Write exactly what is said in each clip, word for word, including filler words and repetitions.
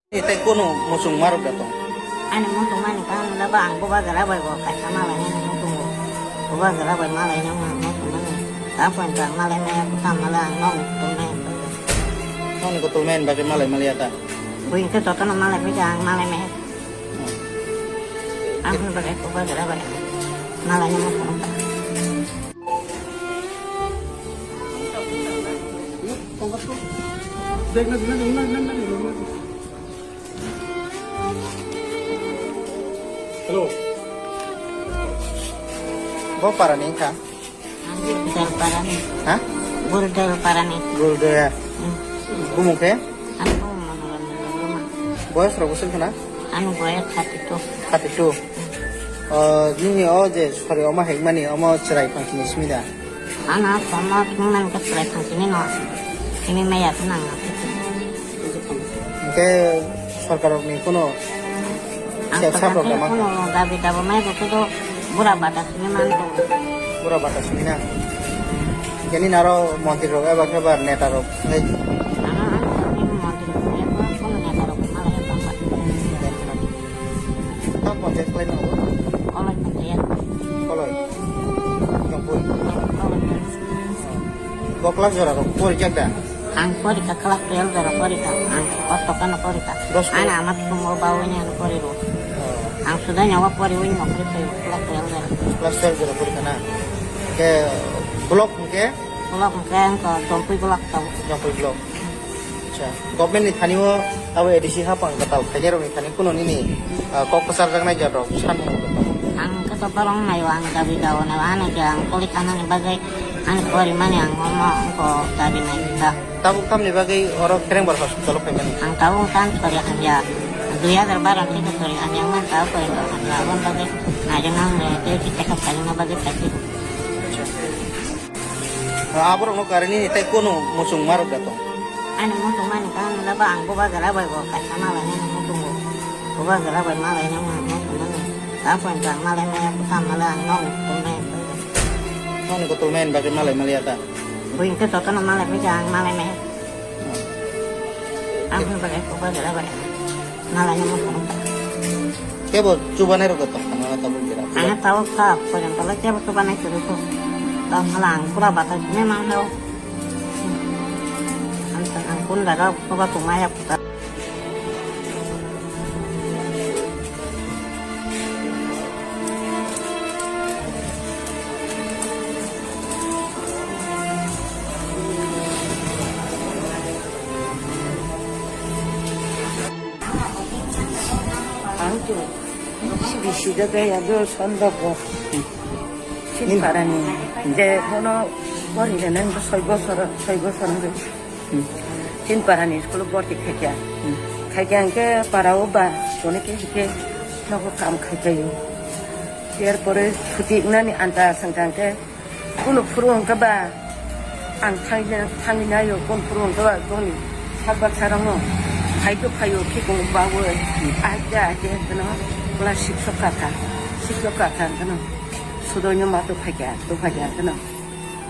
Tei kono muchung marok da tong? Ani muchung mani kang da ba ang bubagra bai bo kaisa malai nani muchungo. Bubagra bai malai nang muchung mani. Tapon ta malai maya kutam malai ang nong tum me. Nong ko tum men bagwi malai maliya ta. Buin ke jotono malai maya ang malai maya. Ang hwn bagwi bubagra bai malai nang muchung ta. Hello. Bo para ni kha? Gurdal para ni. Ha? Gurdal para ni. Gurdal ya. Hmm. Bumung khe? Ano bumung mana mana. Boyos rok bwswk khna? Ano boyos thirty two. Thirty two. Oh, nini o je sori omo hekmani omo chwrai phansini simi da? Ano, tamo thwngmani khe chwrai phansini no. Simi maya khe nang. Hwnkhe sorkarrokni kuno ang sep sorkar saprok thani lama? Kuno dabi dabo mai bo kudo bura bata simi man ko. Bura bata simi na? Hwnkhe nini aro montri rok eba khe ba neta rok wngwi? Ano, ano, simi montri rok wngwi kuno neta rok ma lai bang ba. Tam ponchayat khlai no? Kolai ponchayat. Kolai. Jongpui. Kolai. Bo class jora rok pori jak da? Ang porikha class twelve jora porikha. Ang kosto kano porikha. Dos. Ana amat kumo bawo ni ano pori ro. Oh. Ang sudai nyawa pori wini nokri pe class twelve jora. Class twelve jora porikha na? Ke block ke? Block ke ang ko Dompui block tau. Dompui block. Acha, government ni thani o abo A D C hapang kwtal khainai rok ni thani kuno nini, ah, kok kwchar jaknai jat rok san. Ang khe to borong naio, ang dabi dao naio, ano je ang poli kanani bagwi, ang pori mani ang omo ko dabi nai ta. Tabuk tamni bagwi oro Kherengbar hospital o phaimani? Ang tabuk tan sori hamya, dui hajar baro ni sori hamya man ta pori hamya, aboni bagwi naijak nang le, tei check up khaina bagwi phaidi. Acha. Aborokno karini tei kono muchung marok da tong? Ani muchung mani kang da ba ang bubagra bai bo kaisa malai nani muchungo. Bubagra bai malai nang muchung mani. Tapon ta malai maya kutam malai ang nong tum me. Nong ko tum men bagwi malai maliya ta? Buin ke jotono malai maya ang malai me. Ang hwn bagwi bubagra bai. Malai no muchung ta. Kebo chubanai rok tong khana tabuk jera. Ang tabuk ta, pojang tala kebo chubanai churu ko. Tong khala ang pura batai sini mang lo. Ang tang ang kun daga chuba tuma ya puta. Ang to bisi bisi da kaya do sondok bo. Chini parani je bono pori rena soi bosor, soi bosor wngwi. Hmm. Chini parani school borti khaikya. Hmm. Khaikya hwnkhe para o ba choni khe hwnkhe nogo kam khaikhaio. Yarpore chuti wngnani anta swngkha hwnkhe, kunu phuru hwnkhe ba ang thangwi, thangwi naio, kunu phuru hwnkhe ba boni sak baksa rokno phaito phaio khikung bawi, ahikhe ahikhe hwnkhe no class six o kakha, six o kakha hwnkhe no sudoino ma tuphaikha, tuphaikha hwnkhe no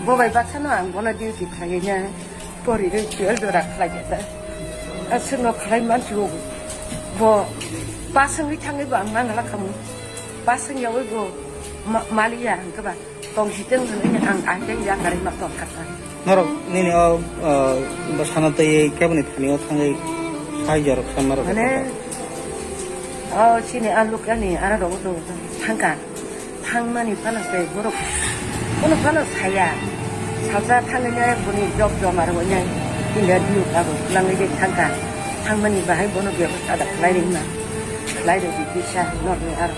bo bai baksano ang bono duty khlaiwi na. Pori rwi twelve jora khlai khe ta. Aswkno khlai mansi o. Bo pass wngwi thangwi bo ang mangala khamu. Pass wngyawi bo ma-, maliya hwnkhe ba tong siteng hwnwi ang ahikhe yakarwi ma tong kha ta. Norok nini o, o, bwsano twiwi keboni thani o thangwi sai jorok sa norok. Mane, o chini a lukani aro rogo thangkha. Thangmani phano tei borok bono phano saya. Salsa thangwi nai boni job joma rwui nai. India diyuk abo twlangwi de thangkha. Thangmani bahai bono bebostha da khlai rwima. Khlai rwdi kisa norni aro.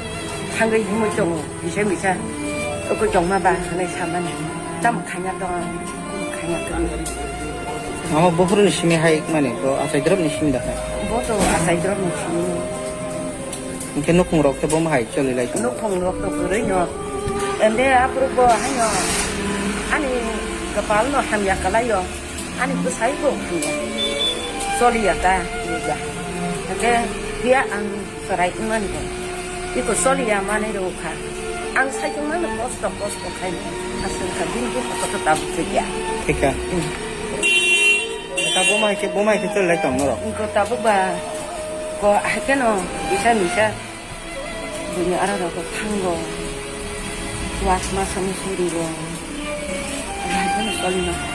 Thangwi himwi tongo kisa misa. Oko jongma ba hwnwi samani. Tamo khanya tongo. Khanya tongo. Mama buphuruni simi hai mani bo achai drop ni simi da hai. Bo to achai drop ni simi. Hwnkhe nukhungrok khe bo hai choli lai tongo? Nukhungrok to kwrwi no. Ende aphuru bo haino ani kwpal no hamya kwlaio. Ani bwsai bo hamya. Choliya ta, ya. Hwnkhe phiya ang chwrai wngmani bo. Iko choliya manwi rw kha. Ang saichung mano kosto, kosto khai. Aswk kha bini bwskango to tabuk thwiya. Thika. Hmm. Tabuk bo mai khe, bo mai khe choli lai tong norok? Iko tabuk ba. Ko haikeno bisa misa bini aro rok thango. Wasma sami surigo. Haikeno solino.